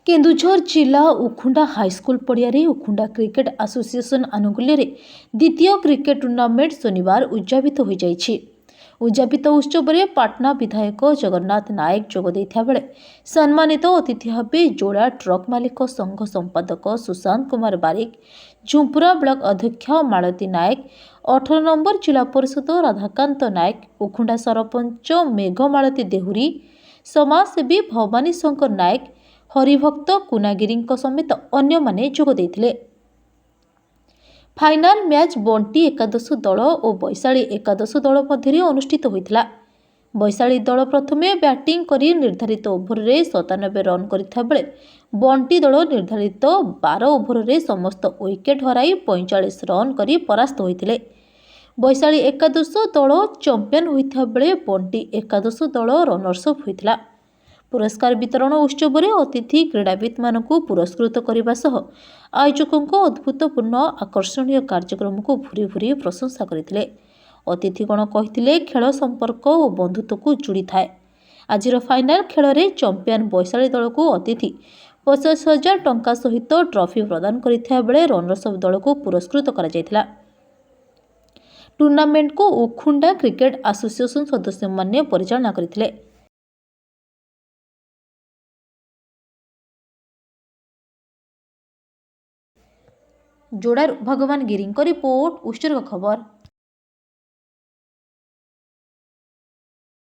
କେନ୍ଦୁଝର ଜିଲ୍ଲା ଉଖୁଣ୍ଡା ହାଇସ୍କୁଲ ପଡ଼ିଆରେ Ukhunda cricket association ଆନୁକୂଲ୍ୟରେ ଦ୍ୱିତୀୟ କ୍ରିକେଟ ଟୁର୍ଣ୍ଣାମେଣ୍ଟ ଶନିବାର ଉଦଯାପିତ ହୋଇଯାଇଛି। ଉଦଯାପିତ ଉତ୍ସବରେ ପାଟନା ବିଧାୟକ ଜଗନ୍ନାଥ ନାୟକ ଯୋଗ ଦେଇଥିବା ବେଳେ ସମ୍ମାନିତ ଅତିଥି ଭାବେ ଯୋଡ଼ା ଟ୍ରକ୍ ମାଲିକ ସଂଘ ସମ୍ପାଦକ ସୁଶାନ୍ତ କୁମାର ବାରିକ, ଝୁମ୍ପୁରା ବ୍ଲକ ଅଧ୍ୟକ୍ଷା ମାଳତୀ ନାୟକ, 18 ନମ୍ବର ଜିଲ୍ଲା ପରିଷଦ ରାଧାକାନ୍ତ ନାୟକ, ଉଖୁଣ୍ଡା ସରପଞ୍ଚ ମେଘମାଳତୀ ଦେହୁରୀ, ସମାଜସେବୀ ଭବାନୀ ଶଙ୍କର ନାୟକ, ହରିଭକ୍ତ କୁନାଗିରିଙ୍କ ସମେତ ଅନ୍ୟମାନେ ଯୋଗ ଦେଇଥିଲେ। ଫାଇନାଲ ମ୍ୟାଚ୍ ବଣ୍ଟି ଏକାଦଶ ଦଳ ଓ ବୈଶାଳୀ ଏକାଦଶ ଦଳ ମଧ୍ୟରେ ଅନୁଷ୍ଠିତ ହୋଇଥିଲା। ବୈଶାଳୀ ଦଳ ପ୍ରଥମେ ବ୍ୟାଟିଂ କରି ନିର୍ଦ୍ଧାରିତ ଓଭରରେ 97 ରନ୍ କରିଥିବା ବେଳେ ବଣ୍ଟି ଦଳ ନିର୍ଦ୍ଧାରିତ 12 ଓଭରରେ ସମସ୍ତ ୱିକେଟ୍ ହରାଇ 45 ରନ୍ କରି ପରାସ୍ତ ହୋଇଥିଲେ। ବୈଶାଳୀ ଏକାଦଶ ଦଳ ଚମ୍ପିଆନ୍ ହୋଇଥିବା ବେଳେ ବଣ୍ଟି ଏକାଦଶ ଦଳ ରନର୍ସ ଅପ୍ ହୋଇଥିଲା। ପୁରସ୍କାର ବିତରଣ ଉତ୍ସବରେ ଅତିଥି କ୍ରୀଡ଼ାବିତ୍ମାନଙ୍କୁ ପୁରସ୍କୃତ କରିବା ସହ ଆୟୋଜକଙ୍କ ଅଦ୍ଭୁତପୂର୍ଣ୍ଣ ଆକର୍ଷଣୀୟ କାର୍ଯ୍ୟକ୍ରମକୁ ଭୁରି ଭୁରି ପ୍ରଶଂସା କରିଥିଲେ। ଅତିଥିଗଣ କହିଥିଲେ, ଖେଳ ସମ୍ପର୍କ ଓ ବନ୍ଧୁତ୍ୱକୁ ଯୋଡ଼ିଥାଏ। ଆଜିର ଫାଇନାଲ ଖେଳରେ ଚମ୍ପିଆନ୍ ବୈଶାଳୀ ଦଳକୁ ଅତିଥି 50,000 ଟଙ୍କା ସହିତ ଟ୍ରଫି ପ୍ରଦାନ କରିଥିବା ବେଳେ ରନର୍ସ ଅପ୍ ଦଳକୁ ପୁରସ୍କୃତ କରାଯାଇଥିଲା। ଟୁର୍ଣ୍ଣାମେଣ୍ଟକୁ ଉଖୁଣ୍ଡା କ୍ରିକେଟ ଆସୋସିଏସନ ସଦସ୍ୟମାନେ ପରିଚାଳନା କରିଥିଲେ। ଯୋଡ଼ାରୁ ଭଗବାନ ଗିରିଙ୍କ ରିପୋର୍ଟ, ଉତ୍ସର୍ଗ ଖବର।